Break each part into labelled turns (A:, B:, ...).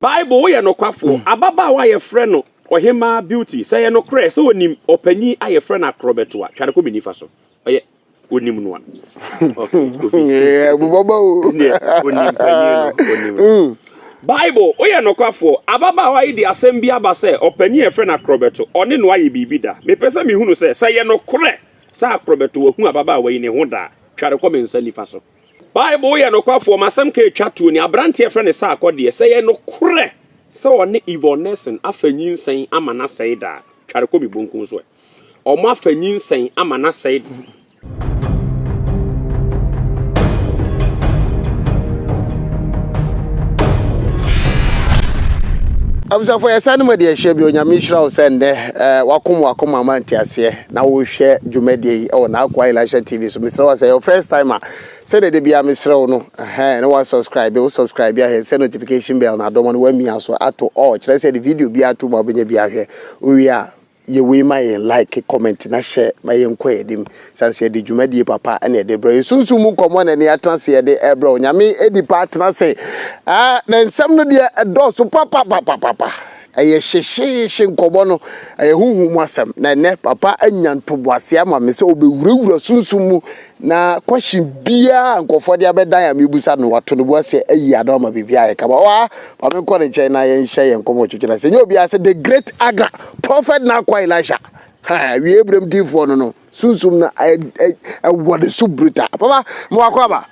A: Bible, Woyɛ nokwafoɔ. Ababaawa a yɛfrɛ no Ɔhemmaa Beauty, sɛ ɛyɛ nokorɛ sɛ ɔnim ɔpanyin a yɛfrɛ no Akorɔbɛto a, twa no kɔ me nifa so. Ɔyɛ, ɔnim no a. Okay, Kofi.
B: Bubɔbɔ o.
A: Neɛ, ɔnim panyin no, ɔnim no. Bible, Woyɛ nokwafoɔ. Ababaawa yi de asɛm bi aba sɛ ɔpanyin a yɛfrɛ no Akorɔbɛto, ɔne no ayɛ biribi da. Mepɛ sɛ mehunu sɛ, sɛ ɛyɛ nokorɛ sɛ Akorɔbɛto wahu ababaawa yi ne ho da a, twa no kɔ me nsa nifa so. Bible yɛ nokwafoɔ, m'asɛm ka ɛtwa toɔ ni, aberanteɛ yɛfrɛ no Sarkɔ deɛ, sɛ ɛyɛ nokorɛ sɛ ɔne Yvonne Nelson afa nyinsɛn ama no asɛe da a, tware kɔ me bonkum so ɛ. Ɔmo afa nyinsɛn ama no asɛe da.
B: Abusuafo yɛsan mu de ahyia bio. Nyame nhyira wo sɛ nnɛ eh, wakom wakoma ama nteaseɛ na wohwɛ dwumadie yi ɛwɔ N'Akoa Elisha TV so. Mesrɛ wo sɛ your first time a sɛdeɛ da biara mesrɛ wo no ɛhɛn na wa subscribe wo subscribe ahwɛ sɛ notification bell na adɔmɔ no wamia so ato all kyerɛ sɛ de video bi ato mu a wobɛnya bi ahwɛ. Wowie a yɛ wei ma yɛn like comment na hyɛ ma yɛn kɔ yɛn anim san sɛ yɛde dwumadie papa ɛna yɛde brɛ yɛ sunsun mu nkɔmɔ na ɛne atena se yɛde ɛbrɛ o nyame edi pa atena se ɛɛ na nsɛm no deɛ ɛdɔɔso papapapapa ɛyɛ hyehyeehye nkɔmɔ no ɛyɛ huhu mu asɛm na ɛnɛ papa anya ntoboaseɛ ama me sɛ ɔbɛwurawura sunsun mu Na question biara a nkurɔfoɔ de abɛdan a mebusa no wato ne bo ase ayi ano ama biribi ayɛ kama. Ɔa, ma menkɔ ne nkyɛn na yɛnhyɛ yɛn nkɔmmɔ twetwe no ase. Nyɛ obiara sɛ the great Agra, prophet Nakwa Elisha. Ha, wie berɛm diifoɔ no no, sunsum no ɛwɔ ne so brutal. Papa, mewakɔ aba.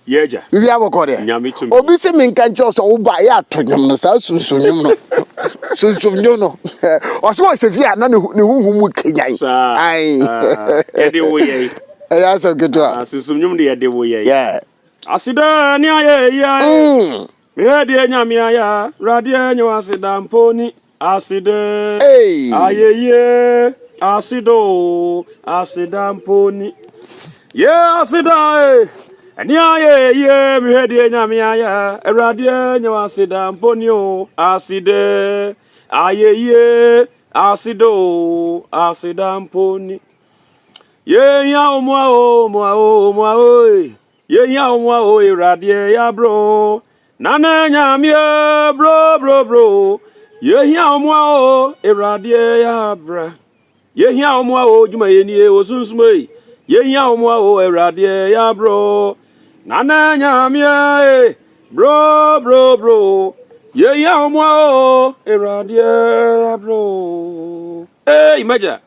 A: Yɛ agya.
B: Biribi abɔkɔ deɛ.
A: Nyame tumi.
B: Obi se menka nkyerɛ wo sɛ woba yɛ ato nnwom no saa sunsum nnwom no. Sunsum nnwom no. Ɔso ɔhyɛ fie a na ne honhom mu kanyan.
A: Saa.
B: Ai.
A: Yɛde wo yɛi.
B: Ɛyɛ asɛm ketewa.
A: Ah, sunsum nnwom de yɛde wo yɛi.
B: Yeah.
A: Aseda ne ayɛ yie. Mehwɛ deɛ Nyame ayɛ a, Awurade ɛnyɛ wo aseda mpo ni. Aseda,
B: Hey.
A: ayeyie, aseda o, aseda mpo ni. Ye aseda e, ɛne ayeyie, mehwɛ deɛ Nyame ayɛ a, Awurade ɛnyɛ wo aseda mpo ni o. Aseda, ayeyie, aseda o, aseda mpo ni. Yɛhia wo mmoa o, mmoa o, mmoa o, e. Yɛhia wo mmoa o, Awurade yɛabrɛ o. Nana Nyame bro bro bro. Yɛhia wo mmoa o, Awurade yɛabrɛ. Yɛhia wo mmoa o, dwuma yɛ nie o, sunsum ei. Yɛhia wo mmoa o, Awurade yɛabrɛ o. Nana Nyame bro bro bro. Yɛhia wo mmoa o, Awurade yɛabrɛ o. Ei, Major.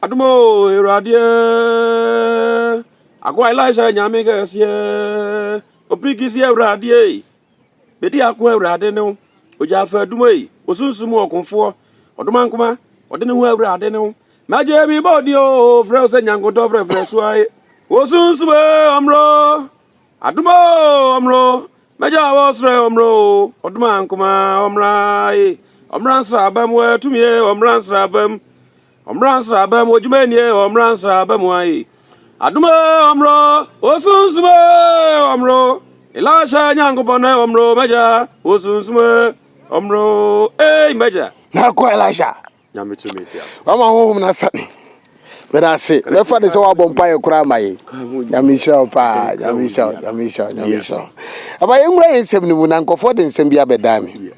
A: Adom o, Awurade Akoa Elisha Nyame kɛseɛ Opirikisi Awurade ei Bedi ako Awurade ne wo Ogya afa adum ei Osunsum ɔkofoɔ Ɔdomankoma Ɔde ne ho Awurade ne wo Mɛgye mi bɔ din o Frɛ wo sɛ nyankontɔ frɛfrɛ so ae Osunsum e ɔmro Adom o ɔmro Mɛgya wɔ srɛ ɔmro o Ɔdomankoma ɔmra e Ɔmra nsraba mu atumi e Ɔmra nsraba mu Ɔmmra nsraba mu, odwuma nie, ɔmmra nsraba mu ayi. Adom e, ɔmmro, osunsum e, ɔmmro. Elisha Nyankopɔn e, ɔmmro, mɛgya, osunsum e, ɔmmro, ei, mɛgya.
B: Na kɔ Elisha.
A: Nyame tumi tia.
B: Wama honhom no asane. Meda ase. Mɛfa de sɛ wabɔ mpaeɛ koraa ma yɛn. Nyame nhyira wo paa. Nyame nhyira wo. Nyame nhyira wo. Nyame nhyira wo. Aba yɛnwura yɛn nsɛm no mu na nkurɔfoɔ de nsɛm bi abɛdan me.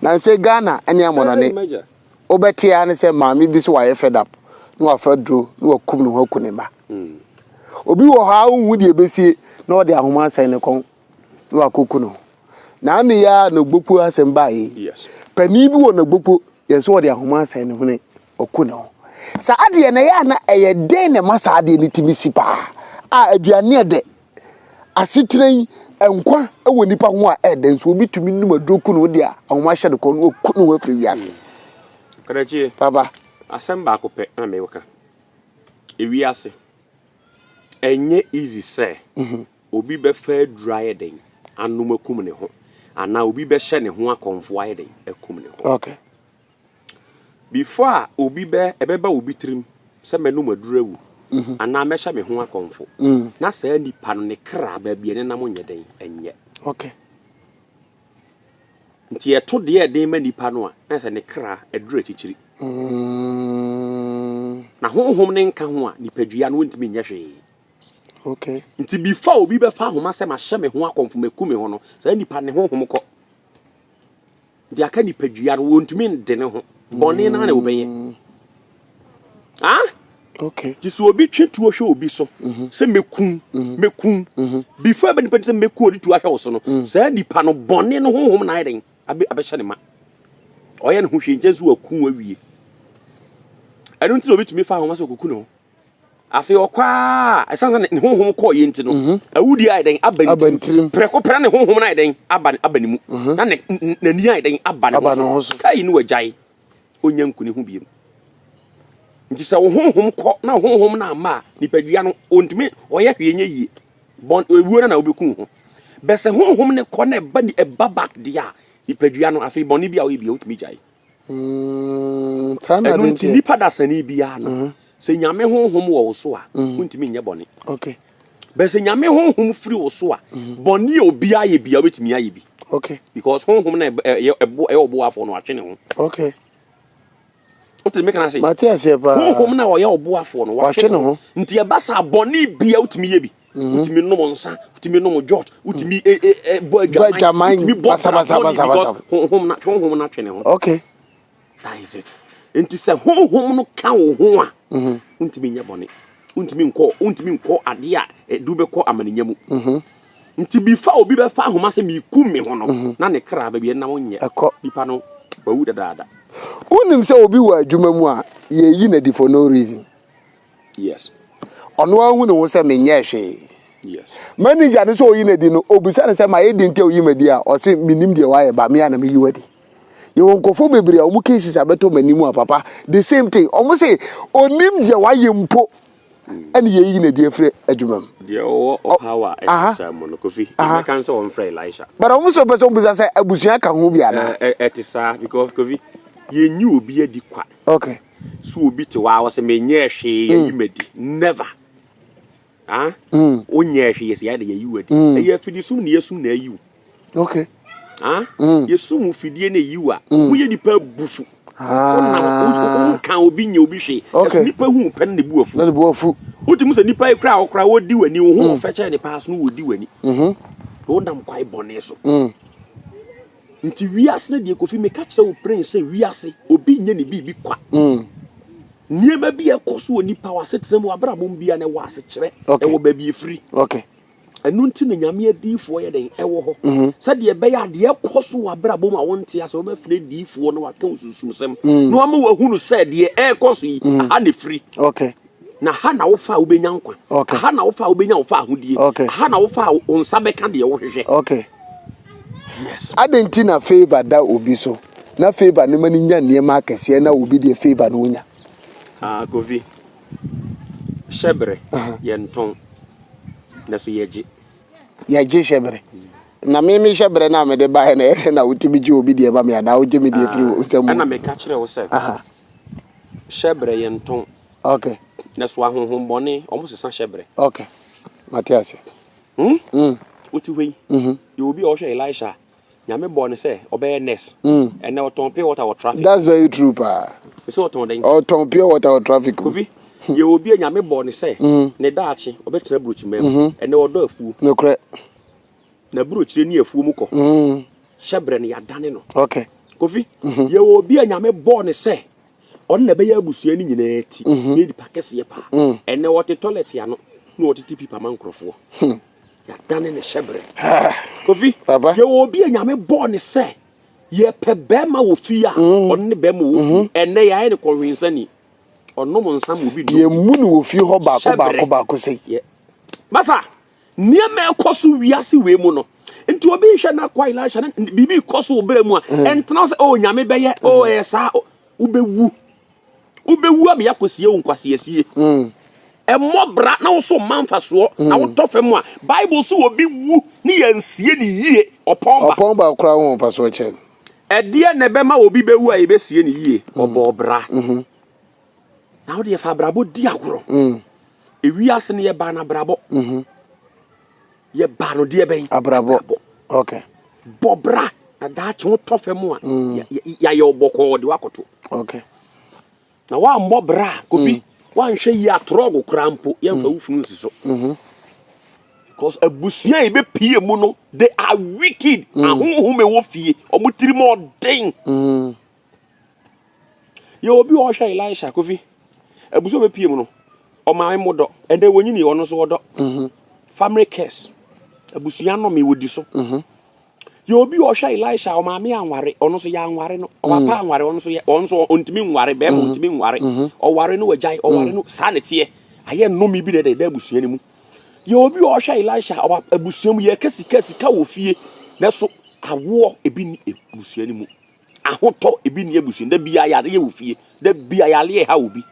B: Na nsɛ Ghana ne amɔnɔne. Wobɛte ara ne sɛ maame bi so wayɛ fed up na wafa aduro na wakum ne ho aku ne mma. Obi wɔ hɔ a wonhu deɛ ɛbɛsie na ɔde ahoma asɛn ne kɔn na wakɔku ne ho. Na ano yi ara na Ogbokpo asɛm baeɛ yi. Panin bi wɔ Nagbokpo yɛn sɛ ɔde ahoma asɛn ne hwene ɔku ne ho. Saa adeɛ no ɛyɛ a na ɛyɛ dɛn na ɛma saa adeɛ no tumi si paa a aduane ɛdɛ Asetena yi, nkwa wɔ nipa ho a ɛdɛ nso obi tumi num aduro ku ne ho de a ahoma ahyɛ ne kɔn no waku ne ho afiri wiase.
A: Krakye,
B: Papa.
A: Asɛm baako pɛ na mewɔ ka. Ewiase, ɛnyɛ easy sɛ obi bɛfa aduro ayɛ dɛn anom akum ne ho anaa obi bɛhyɛ ne ho akɔmfo ayɛ dɛn akum ne ho.
B: Okay.
A: Before a obi bɛ ɛbɛba obi tirim sɛ mɛnom aduru awu anaa mɛhyɛ me ho akɔmfo na saa nipa no ne kra baabi a ɛnenam nyɛ dɛn ɛnyɛ.
B: Okay.
A: Nti ɛto deɛ ɛden ma nipa no a na sɛ ne kra aduru akyikyiri. Na honhom ne nka ho a nipadua no ntumi nyɛ hwee.
B: Okay.
A: Nti before obi bɛfa ahoma sɛ mahyɛ me ho akɔmfo maku me ho no saa nipa ne honhom kɔ. Nti aka nipadua no, wɔntumi nde ne ho. Bɔne no ara na wɔbɛyɛ. Ah?
B: Okay.
A: Nti sɛ obi twe tuo hwɛ obi so mhm. sɛ mɛkum mhm. mɛkum mhm. before ɛbɛ nipa sɛ mɛkum ɔde tuo ahwɛ wo so no saa nipa no bɔne no honhom na ayɛ den abɛhyɛ ne ma. Ɔyɛ ne ho hwee nkyɛn so wakum awie. Ɛno nti na obi tumi fa ahoma sɛ ɔkɔku ne ho. Afei ɔkɔ a ɛsan sɛ ne honhom kɔɔ yɛ nti no mhm. awudi ayɛ dɛn aba ne tirim prɛko pɛ na ne honhom no ayɛ dɛn aba aba ne mu mhm. na ne n'ani ayɛ dɛn aba ne ho so kai ne wagyae onya nku ne ho biem nti sɛ wo honhom kɔ na honhom no amma a nipadua no ɔntumi ɔyɛ hwee nyɛ yie bɔn ewuo no na wobɛku ho bɛsɛ honhom no kɔ na ɛba ɛba back deɛ a nipadua no afei bɔne bi a woyɛ bia wotumi gyae
B: Mm, saa na
A: Ɛno
B: ade
A: nti
B: nteɛ.
A: nipa dasani biara no, mm-hmm. sɛ Nyame honhom wɔ wo so a, mm-hmm. wontumi nyɛ bɔne.
B: Okay.
A: Bɛ sɛ Nyame honhom firi wo so a, mm-hmm. bɔne a obiara yɛ bia wobɛtumi ayɛ bi.
B: Okay.
A: Because honhom na ɛyɛ ɛbo ɛyɛ ɔboafoɔ no atwe ne ho.
B: Okay.
A: Wote me kana se?
B: Mate aseɛ paa.
A: Honhom na ɔyɛ ɔboafoɔ no watwe ne ho. Nti ɛba saa bɔne bia wotumi yɛ bi. Mm-hmm. Wotumi nom nsa, wotumi nom jot, wotumi mm. e, e, e, bɔ adwaman, wotumi bɔ brabɔne because honhom na honhom na atwe ne ho.
B: Okay.
A: That is it. Nti sɛ honhom no ka wo ho a, mm-hmm. wontumi nyɛ bɔne. Wontumi nkɔ, wontumi nkɔ adeɛ a ɛdu bɛkɔ amanenya mu. Mm-hmm. Nti bifa obi bɛfa ahoma sɛ mekum me ho no, na ne kra baabi ɛnam nyɛ.
B: Ɛkɔ.
A: Nipa no wawu dadaada.
B: Wonim sɛ obi wɔ adwuma mu a yɛyi no adi for no reason.
A: Yes.
B: Ɔno ara hu ne ho sɛ menyɛɛ hwee.
A: Yes.
B: Manager no sɛ ɔyi no adi no, obisa no sɛ mayɛ den nti a oyi m'adi a, ɔse menim deɛ wayɛ ba me a na meyi w'adi. Yɛwɔ nkurɔfoɔ bebree a wɔn cases abɛtɔ m'anim a papa the same thing. Wɔn se onim deɛ wayɛ mpo ɛne yɛyi no adi afiri adwuma mu.
A: Deɛ ɔwɔ ɔhaw a ɛte saa mu no, Kofi, yɛbɛka sɛ wɔmfrɛ Elisha.
B: But wɔn sɛ ɔpɛ sɛ ɔbisa sɛ abusua ka ho bi anaa?
A: Ɛte saa because Kofi, yɛnyi obi adi kwa.
B: Okay.
A: So obi te hɔ a ɔsɛ menyɛɛ hwee yɛyi mm. madi never. Ah? Mm. Wonyɛɛ hwee yɛsɛ yɛde yɛyi wo adi. Mm. Ɛyɛ afidie sum na yɛsum na ayi wo.
B: Okay.
A: Ah? Mm. Yɛsum fidie na ɛyi wo a, mm. woyɛ nipa abufu.
B: Ah.
A: Wonka obi nyɛ obi hwee.
B: Okay.
A: Ɛso nipa hu pɛ no ne bu afu.
B: Na ne bu afu.
A: Wotumi sɛ nipa yi kora a wokora wɔdi w'ani wo ho mm. ɔfɛ kyɛn ne paa so no wɔdi w'ani.
B: Mm-hmm.
A: Wonam kwae bɔne so.
B: Mm.
A: Nti wiase no deɛ Kofi meka kyerɛ wo pren sɛ wiase obi nyɛ ne biribi kwa.
B: Mm.
A: Nneɛma bi a ɛkɔ so wɔ nipa wɔ asetena mu abrabɔ mu bia na ɛwɔ asekyerɛ ɛwɔ baabi efiri.
B: Okay.
A: Ɛno nti na Nyame adiyifoɔ yɛ dɛn ɛwɔ hɔ.
B: Mm-hmm.
A: Sɛdeɛ ɛbɛyɛ a deɛ ɛkɔ so wɔ abrabɔ mu a wonte ase wobɛfrɛ diyifoɔ na waka wo sunsumsɛm
B: mm.
A: na wama wahunu sɛ deɛ ɛrekɔ so yi
B: mm.
A: aha na efiri.
B: Okay.
A: Na ha na wofa a wobɛnya nkwa.
B: Okay.
A: Ha na wofa a wobɛnya wo fa ahodie.
B: Okay.
A: Ha na wofa a wo nsa bɛka deɛ wohwehwɛ.
B: Okay.
A: Yes.
B: Adɛn nti na favour da obi so na favour no ma no nya nneɛma akɛseɛ na obi deɛ favour no onya?
A: Ah, Kofi, hyɛbrɛ yɛntɔn na so yɛgye.
B: Yɛgye hyɛbrɛ. Na me me hyɛbrɛ no a mede baeɛ no ɛyɛ dɛn na wotumi gye obi deɛ ma me anaa wogye me deɛ firi wo nsam mu?
A: Ɛna meka kyerɛ wo sɛ hyɛbrɛ yɛntɔn.
B: Okay.
A: Na so ahonhommɔne wɔn sesa hyɛbrɛ.
B: Okay. Mate ase.
A: Hmm?
B: Mm.
A: Wote hɔ yi.
B: Mm-hmm.
A: Yɛ obi a ɔhwɛ Elisha. Nyame bɔɔ no sɛ ɔbɛyɛ nurse.
B: Mm.
A: Ɛnɛ ɔtɔn pure water wɔ traffic.
B: That's very true paa.
A: Sɛ ɔtɔn dɛn?
B: Ɔtɔn pure water wɔ traffic.
A: Kofi, yɛ obi a Nyame bɔɔ no sɛ
B: mm.
A: ne daakye ɔbɛtena burokyima mu.
B: Mm-hmm.
A: Ɛnɛ ɔdɔ afuo.
B: Nokorɛ.
A: Na burokyire ne afuo mu kɔ.
B: Mm.
A: Hyɛbrɛ no yɛadane no.
B: Okay.
A: Kofi, mm-hmm. yɛ obi a Nyame bɔɔ no sɛ ɔno na ɛbɛyɛ abusua no nyinaa ti
B: mm-hmm.
A: ne nipa kɛseɛ paa
B: mm.
A: ɛnɛ wɔte toilet ano na wɔtete pipa ma nkurɔfoɔ
B: hmm.
A: yɛadane ne hyɛberɛ Kofi
B: Papa.
A: yɛwɔ obi a Nyame bɔɔ ne sɛ yɛpɛ bɛrima wɔ fie a
B: mm.
A: ɔno ne bɛrima wɔ fie
B: mm-hmm.
A: ɛnɛ yɛayɛ ne kɔnwensani ɔnom nsa ma obi nom
B: yɛmmu no wɔ fie hɔ baako baako baako sɛ
A: masa nneɛma ɛkɔ so wiase wei mu no nti obi nhwɛ na akɔ Elisha na biribi kɔ so wɔ berɛ mu a
B: mm.
A: ɛntena sɛ oh Nyame bɛyɛ oh ɛyɛ saa wobɛwu wobɛwu ama yɛakɔsie wo nkwaseasie
B: mm.
A: ɛmmɔ bra na wo so mma mfasoɔ na
B: mm.
A: wotɔ fam a Bible so obi wu ne yɛnsie ne yie ɔpɔn ba
B: ɔpɔn ba koraa ho mfasoɔ kyɛn
A: ɛdeɛ na ɛbɛma obi bɛwu a yɛbɛsie ne yie
B: mm.
A: ɔbɔɔ bra
B: mm-hmm.
A: na wode yɛfa abrabɔ di agorɔ ewiase no yɛbaa no abrabɔ
B: mm-hmm.
A: yɛbaa no deɛ bɛn
B: abrabɔ okay
A: bɔ bra na daakye wotɔ fam a
B: mm.
A: yɛayɛ wo bɔkɔɔ de woakɔto
B: okay
A: na woammɔ bra a kofi mm. woanhwɛ yi a trɔgo koraa mpo yɛmfa
B: mm.
A: wo funu nsi so
B: mm-hmm.
A: Cause abusua a yɛbɛpie mu no, they are wicked. Ahonhom ɛwɔ fie, wɔn tirim ɔden. Yɛ obi a ɔhwɛ Elisha Kofi. Abusua a ɔbɛpie mu no, ɔmaame mo dɔ. Ɛnɛ wɔnyini ɔno nso ɔdɔ. Family curse. Abusua nnome wɔdi so. Yɛ obi a ɔhwɛ Elisha, ɔmaame anware, ɔno nso yɛanware no. Ɔpapa anware, ɔno nso yɛ ɔno nso ɔntumi nware, bɛrima ɔntumi nware. Ɔware no wagyae, ɔware no saa na ɛteɛ. Ayɛ nnome bi na ɛda abusua no mu. Yɛ obi a ɔhwɛ Elisha, ɔba abusua mu yɛka sika sika wɔ fie, nanso awoɔ ebi ni abusua no mu. Ahotɔ ebi ni abusua da bia yareɛ wɔ fie, da bia yareɛ ha obi.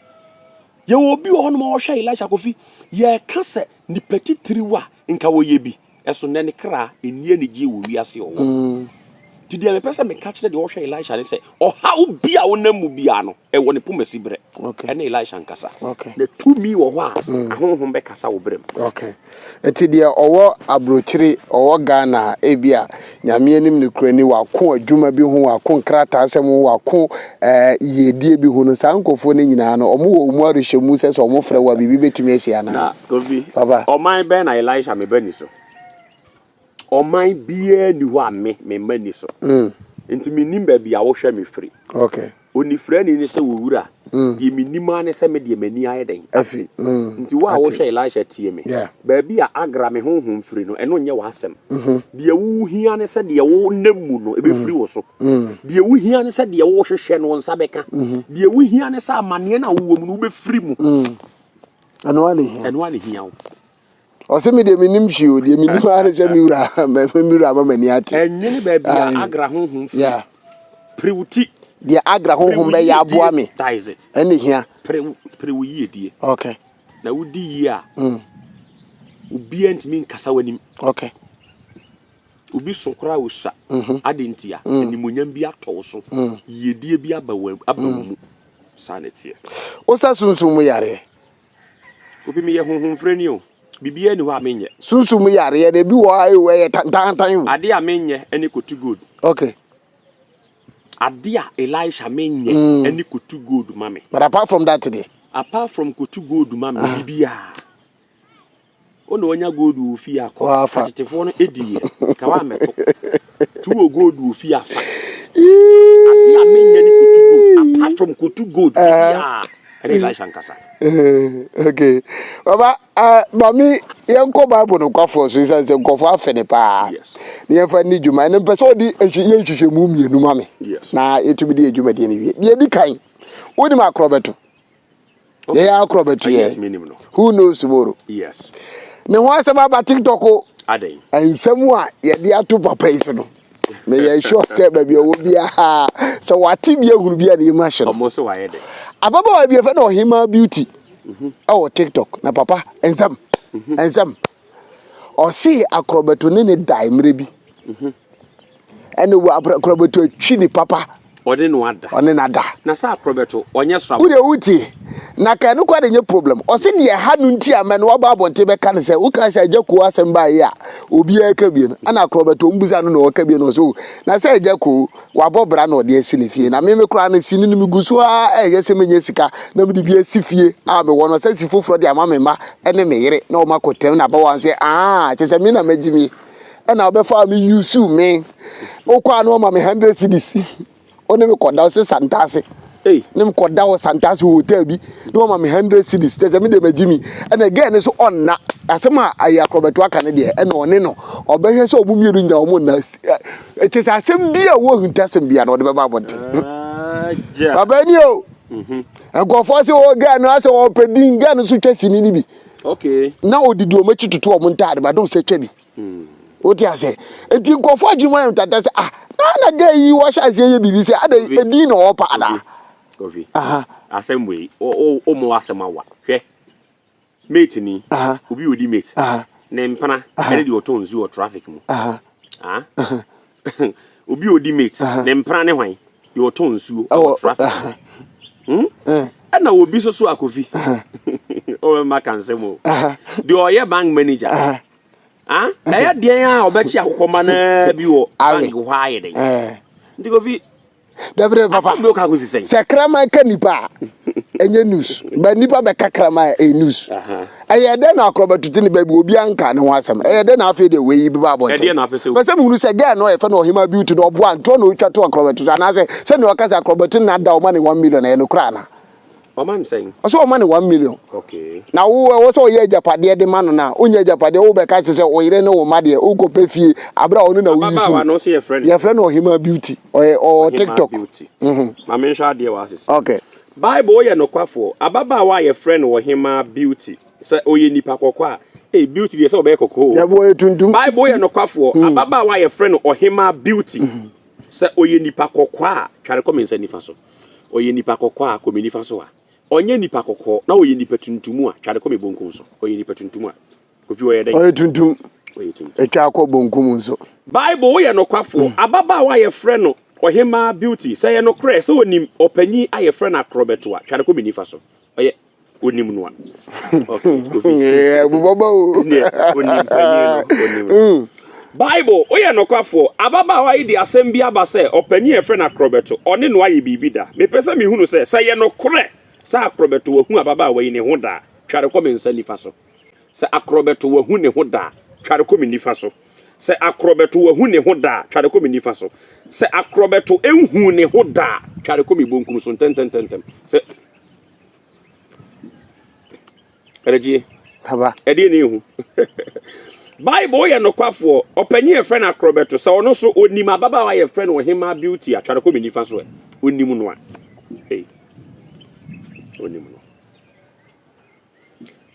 A: Yɛwɔ obi wɔ hɔnom a ɔhwɛ Elisha Kofi, yɛka sɛ nipa titiriw a nka wɔyɛ bi, ɛso nnɛ ne kra ɛnni anigyeɛ wɔ wiase ɔwɔ. Nti deɛ mepɛ sɛ meka kyerɛ deɛ ɔhwɛ Elisha ne sɛ, ɔhaw bi a wonam mu biara no, ɛwɔ ne pomasi berɛ. Ɛne Elisha nkasa. Na tumi wɔ hɔ a ahonhom bɛkasa wo berɛ mu.
B: Okay. Nti deɛ ɔwɔ abrokyire, ɔwɔ Ghana a, ebia Nyame anim nokorɛ ni, wako adwuma bi ho, wako nkrataasɛm ho, wako eh, yiedie bi ho no, saa nkurɔfoɔ no nyinaa no, wɔn wɔ wɔn awerɛhyɛmu sɛ sɛ wɔn frɛ wo a, biribi bɛtumi asi anaa?
A: Na Kofi,
B: Papa.
A: ɔman bɛn na Elisha meba ni so? Ɔman biara nni hɔ a me, memma ni so. Nti mennim baabi a wohwɛ me firi.
B: Okay.
A: Onifirani ne sɛ, Owura, deɛ menim ara ne sɛ me deɛ m'ani ayɛ dɛn?
B: Afi.
A: Ate. Nti wo a wohwɛ Elisha tie me. Baabi a Agra me honhom firi no, ɛno nyɛ w'asɛm. Deɛ wohia ne sɛ deɛ wonam mu no, ɛbɛfiri wo so. Deɛ wohia ne sɛ deɛ wohwehwɛ no, wo nsa bɛka. Deɛ wohia ne sɛ amanneɛ no a wowɔ mu no, wobɛfiri mu.
B: Ɛno ara na ɛhia.
A: Ɛno ara na ɛhia wo.
B: Ɔse me deɛ menim hwee o, deɛ menim ara ne sɛ me wura me wura ama m'ani ate.
A: Ɛnwene baabi a Agra honhom firi.
B: Yeah.
A: Pere wo ti.
B: Deɛ Agra honhom bɛyɛ aboa me.
A: That is it.
B: Ɛna hia.
A: Pere wo pere wo yiedie.
B: Okay.
A: Na wodi yie a. Obiara ntumi nkasa w'anim.
B: Okay.
A: Obi so koraa osua. Adɛn ntia? Animuonyam bi atɔ wo so. Yiedie bi aba wo aba wo mu. Saa na ɛteɛ.
B: Wosa sunsum mu yareɛ.
A: Kofi meyɛ honhomfrɛni o. Biribiara nni hɔ a menyɛ.
B: Sunsum mu yareɛ no ebi wɔ hɔ a ewu ɛyɛ tantantan o.
A: Ade a menyɛ ne kotu gold.
B: Okay.
A: Ade a Elisha menyɛ ne kotu gold ma me.
B: But apart from that deɛ.
A: Apart from kotu gold ma me biribiara. Wo na wanya gold wɔ fie akɔ.
B: Wafa.
A: Atetefoɔ no edi yɛ. Ka wa mɛto. Tu wɔ gold wɔ fie afa. Ade a menyɛ ne kotu gold. Apart from kotu gold biribiara. Ɛne Elisha nkasa.
B: Okay. Baba, uh, mami, yɛnkɔ Bible no kwafoɔ so ɛsiane sɛ nkurɔfoɔ afɛ ne paa.
A: Yes.
B: Na yɛmfa nni dwuma. Ɛno mpɛ sɛ ɔde yɛ nhwehwɛmu mmienu ma me.
A: Yes.
B: Na yɛtumi de yɛ dwumadie no wie. Deɛ ɛdi kan, wonim akorɔbɛto?
A: Okay.
B: Yɛyɛ akorɔbɛto
A: Yes,
B: yɛ.
A: menim no.
B: Who knows tomorrow?
A: Yes.
B: Ne ho asɛm aba TikTok o.
A: Adɛn?
B: Nsɛm a yɛde ato papa yi so no, meyɛ sure sɛ baabi a ɔwɔ biara sɛ wate bi ahunu bi a ne yam ahye no.
A: Ɔmo sɛ wayɛ dɛn?
B: Ababaawa bi yɛfrɛ no Ɔhemaa Beauty ɛwɔ TikTok na papa nsɛm nsɛm ɔse akorɔbɛto ne ne dae mmerɛ bi ɛne wɔ akorɔbɛto atwi ne papa
A: Ɔne no ada.
B: Ɔne no ada.
A: Na sɛ akorɔbɛto, ɔnyɛ soro
B: Wodeɛ wotie. Na ka ɛno koraa de nyɛ problem. Ɔse deɛ ɛha no nti a mɛ no waba abɔnten bɛka no sɛ woka sɛ agya koo asɛm baa yi a obiara ka bie no ɛna akorɔbɛto ɔmbusa no na ɔka bie no ɔse o na sɛ agya koo wabɔ bra na ɔde asi ne fie na me me koraa no sini no megu so ara ɛhwɛ sɛ menya sika na mede bi asi fie a mewɔ no sɛ si foforɔ de ama me mma ne me yere na wɔn akɔtɛm na abawa sɛ aa kyɛ sɛ me na magye mi ɛna wobɛfa me yusu me wokɔ a na wɔma me 100 cedis wo ne me kɔda wo sɛ santase ne me kɔda wɔ santase hotel bi na wɔma me 100 cedis kyɛ sɛ me deɛ magye mi ɛna gɛɛ ne so ɔnna asɛm a ayɛ akorɔbɛto aka no deɛ ɛna ɔne no ɔbɛhwɛ sɛ ɔmo mmienu nyina ɔmo nna ɛkyɛ sɛ asɛm bi a wɔ ahintasɛm bi a na ɔde bɛba abɔnten baba ni o nkurɔfoɔ sɛ wɔ gɛɛ no asɛ ɔpɛ din gɛɛ no so twa sini no bi na ɔdidi ɔmo akyi toto ɔmo ntaade ba dɔw sɛ twa bi wote ase nti nkurɔfoɔ adwene mu ayɛ ntata sɛ ah na na gɛɛ yi wɔhyɛ aseɛ yɛ biribi sɛ ada edin na ɔɔpa ada
A: Kofi asɛm wei o o mo asɛm awa hwɛ mate ni obi odi mate ne mpena ɛne deɛ ɔtɔ nsuo wɔ traffic mu ah obi odi mate ne mpena ne hwan deɛ ɔtɔ nsuo wɔ traffic mu hmm? ɛna obi soso akofi ɔbɛma ka nsɛm o deɛ ɔyɛ bank manager ah ɛyɛ deɛn a ɔbɛkye akokɔma naa bi wɔ bank hɔ ayɛ dɛn nti kofi
B: Dabi dabi papa. Sɛ kraman ka nipa a ɛnyɛ news. Ba nipa bɛka kraman a ɛyɛ news. Ɛyɛ dɛn na akorɔbɛto te ne baabi obiara nka ne ho asɛm? Ɛyɛ dɛn na afei deɛ wei yi bɛba abɔnten?
A: Ɛdeɛ na apɛ sɛ
B: Pɛ sɛ mehunu sɛ girl no a yɛfrɛ no Ɔhemaa Beauty no ɔboa ntorɔ na ɔtwa to akorɔbɛto so anaasɛ sɛnea ɔka sɛ akorɔbɛto no na ada ɔma ne 1 million, ɛyɛ nokorɛ anaa?
A: Ɔma no sɛn?
B: Ɔsɛ ɔma ne 1 million. Na wo ɛwɔ sɛ ɔyɛ agyapadeɛ de ma no no a, wonyɛ agyapadeɛ, wobɛka kyerɛ sɛ wo yere ne wo mma deɛ wokɔpɛ fie aberɛ a ɔno na woyi so
A: Ababaawa
B: no.
A: no nso yɛfrɛ no sɛn?
B: Yɛfrɛ no Ɔhemaa Beauty. Ɔyɛ ɔwɔ
A: Ɔhemaa
B: TikTok.
A: Beauty. Ma menhwɛ adeɛ wɔ asese.
B: Okay.
A: Bible yɛ nokwafoɔ. Ababaawa a yɛfrɛ no Ɔhemaa Beauty, sɛ ɔyɛ nipa kɔkɔɔ a, ei, Beauty deɛ sɛ ɔbɛyɛ kɔkɔɔ o.
B: Yɛbɔ ɔyɛ tuntum.
A: Bible yɛ nokwafoɔ. Ababaawa a yɛfrɛ no Ɔhemaa Beauty, sɛ ɔyɛ nipa kɔkɔɔ a, tware kɔ me nsa nifa so. Ɔyɛ nipa kɔkɔɔ a, kɔ me nifa so a. Ɔnyɛ nipa kɔkɔɔ na ɔyɛ nipa tuntum a, tware kɔ me bonkum so. Ɔyɛ nipa tuntum a. Kofi ɔyɛ dɛn?
B: Ɔyɛ tuntum.
A: Ɔyɛ tuntum.
B: Atwa akɔ bonkum nso.
A: Bible woyɛ nokwafoɔ. Ababaawa a yɛfrɛ no Ɔhemaa Beauty, sɛ ɛyɛ nokorɛ sɛ ɔnim ɔpanyin a yɛfrɛ no Akorɔbɛto a, tware kɔ me nifa so. Ɔyɛ ɔnim no a. Okay, Kofi.
B: Bobɔbɔ o.
A: Ɛnneɛ, ɔnim panyin no, ɔnim no. Bible, woyɛ nokwafoɔ. Ababaawa yi de asɛm bi aba sɛ ɔpanyin a yɛfrɛ no Akorɔbɛto, ɔne no ayɛ biribi da. Mepɛ sɛ mehunu sɛ, sɛ ɛyɛ nokorɛ sɛ Akorɔbɛto wahu ababaawa yi ne ho da a, tware kɔ me nsa nifa so. Sɛ akorɔbɛto wahu ne ho da a, tware kɔ me nifa so. Sɛ akorɔbɛto wahu ne ho da a, tware kɔ me nifa so. Sɛ akorɔbɛto nhuu ne ho da a, tware kɔ me bonkum so ntɛntɛntɛntɛm. Sɛ ɛrɛgye.
B: Papa.
A: Ɛdeɛ ne ehu. Bible yɛ nokwafoɔ. Ɔpanyin yɛfrɛ no akorɔbɛto. Sɛ ɔno so onim ababaawa yɛfrɛ no Ɔhemaa Beauty a, tware kɔ me nifa so ɛ. Onim no a. Hey. Onim no.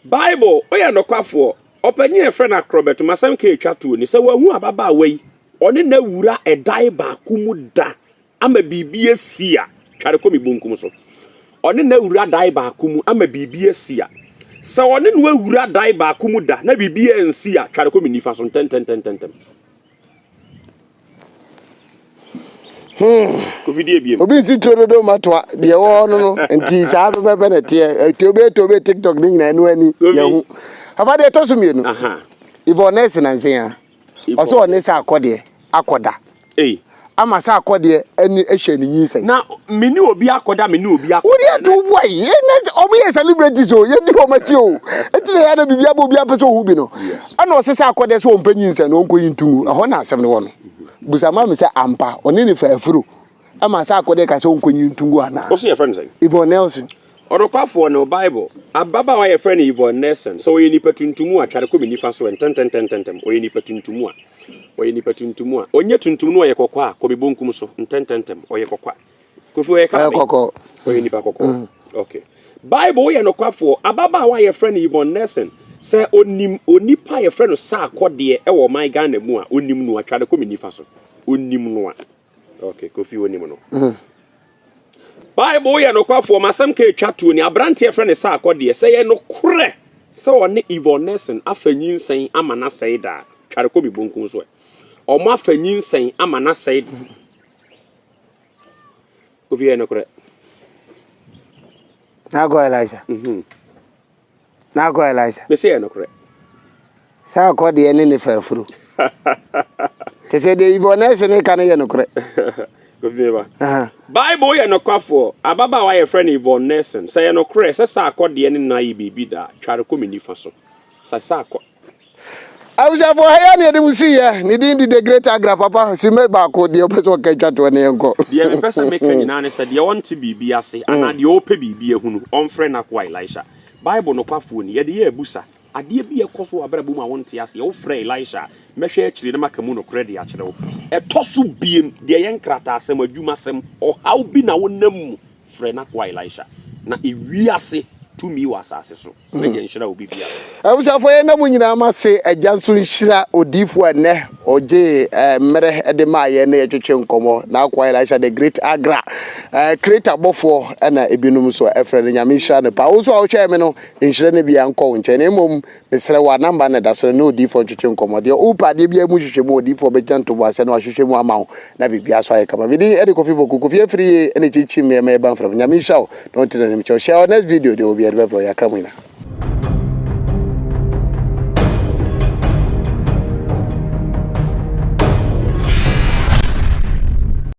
A: Bible, Woyɛ nokwafoɔ. Ɔpanin a yɛfrɛ no Akorɔbɛto, m'asɛm ka ɛtwa toɔ ni, sɛ wahu ababaawa yi, ɔne no awura ɛdan baako mu da ama biribi asi a, tware kɔ me bonkum so. Ɔne no awura dan baako mu ama biribi asi a, sɛ ɔne no awura dan baako mu da na biribi ansi a, tware kɔ me nifa so ntɛntɛntɛntɛm. Kofi die biem.
B: Obi nsi turo dodo ma toa deɛ ɛwɔ hɔ no no nti saa pɛpɛpɛ na ɛteɛ tobe tobe TikTok ne nyinaa ɛno ani yɛho. Papa deɛ ɛtɔ so mmienu. Yvonne nurse nanse a ɔsɛ ɔne sɛ akɔdeɛ akɔda. Ama sɛ akɔdeɛ ɛne ɛhyɛ ne nyinsɛn.
A: Na me ne obi akɔda me ne obi akɔda.
B: Wode ato boy yɛ na ɔmo yɛ celebrities o yɛdi wɔn akyi o eti na yɛ na biribi abɔ obi apɛ sɛ ohu bi no. Ɛna ɔse sɛ akɔdeɛ sɛ ɔmpɛ nyinsɛn no ɔnkɔyi nto ngu. Ɛhɔ na asɛm no wɔ no. Busa ma me sɛ ampa ɔne ne fa afuro ɛma sɛ akɔdeɛ ka sɛ ɔnkɔyi nto ngu anaa?
A: Wo so yɛfrɛ no sɛn?
B: Yvonne Nelson.
A: Ɔnokwafoɔ no, Bible, ababaawa a yɛfrɛ no Yvonne Nelson, sɛ ɔyɛ nipa tuntum a, tware kɔ me nifa so ɛ, ntɛntɛntɛntɛm, ɔyɛ nipa tuntum a, ɔyɛ nipa tuntum a, ɔnyɛ tuntum no ɔyɛ kɔkɔɔ a, kɔ me bonkum so, ntɛntɛntɛm, ɔyɛ kɔkɔɔ a. Kofi ɔyɛ kala
B: Ɔyɛ kɔkɔɔ.
A: Ɔyɛ nipa kɔkɔɔ. Okay. Bible woyɛ nokwafoɔ. Ababaawa a yɛfrɛ no Yvonne Nelson, sɛ onim onipa a yɛfrɛ no Sarkodie wɔ ɔman Ghana mu a, onim no a, tware kɔ me nifa so. Onim no a. Okay, Kofi onim no. Bible yɛ nokwafoɔ. M'asɛm ka etwa toɔ ni. Aberanteɛ yɛfrɛ no Sarkodie, sɛ yɛ nokorɛ sɛ ɔne Yvonne Nelson afa nyinsɛn ama no asɛe da a, tware kɔ me bonkum so ɛ. Ɔmo afa nyinsɛn ama no asɛe da. Kofi yɛ nokorɛ.
B: N'akɔ Elisha. N'akɔ Elisha.
A: Mese yɛ nokorɛ.
B: Saa akɔ deɛ ne ne fa afuro. Te sɛ deɛ Yvonne Nelson ne ka no yɛ nokorɛ.
A: Kofi meba. Bible yɛ nokwafoɔ. Ababaawa a yɛfrɛ no Yvonne Nelson, sɛ yɛ nokorɛ sɛ saa akɔ deɛ ne no ayɛ biribi da a, tware kɔ me nifa so. Sɛ saa akɔ.
B: Abusuafoɔ, ha yi ara na yɛde mo siiɛ. Ne din de The Great Agra. Papa, simma baako, deɛ wopɛ sɛ ɔka twa toɔ ne yɛnkɔ.
A: Deɛ mepɛ sɛ meka nyinaa ne sɛ, deɛ ɔnte biribi ase anaa deɛ ɔrepɛ biribi ahunu, ɔmfrɛ n'akoa Elisha. Bible nokwafoɔ ni, yɛde yɛ abusa. Adeɛ bi a ɛkɔ so wɔ w'abrabɔ mu a wonte aseɛ, wofrɛ Elisha a, mɛhwɛ akyire na maka mu nokorɛ de akyerɛ wo. Ɛtɔ so biem, deɛ ɛyɛ nkrataasɛm, adwumasɛm, ɔhaw bi na wonam mu, frɛ n'akoa Elisha. Na ewiase tumi wɔ asase so. M'agya nhyira obi biara.
B: Abusuafoɔ yɛn na mo nyinaa mo ase agya nso nhyira odiifoɔ a nnɛ ɔgyee eh, mmerɛ de maa yɛn na yɛtwetwe nkɔmmɔ n'akoa Elisha the great Agra eh, creator bɔfoɔ ɛna ebinom nso ɛfrɛ no. Nyame nhyira no paa. Wo nso a wohwɛɛ me no, nhyira no biara nkɔ wo nkyɛn, na mmom mesrɛ wo a namba no da so no ne odiifoɔ ntwetwe nkɔmmɔ. Deɛ wopɛ adeɛ biara mu hwehwɛ mu, odiifoɔ bɛgyina ntoboaseɛ na wahwehwɛ mu ama wo na biribiara so ayɛ kama. Me din ɛde Kofi Boku, Kofi afiri yie ɛna kyinkyim me ɛma ɛba mfram. Nyame nhyira wo na ɔnte n'anim kyɛw. Hyɛ our next video deɛ obiara de bɛbrɛ wo. Yɛakra mo nyinaa.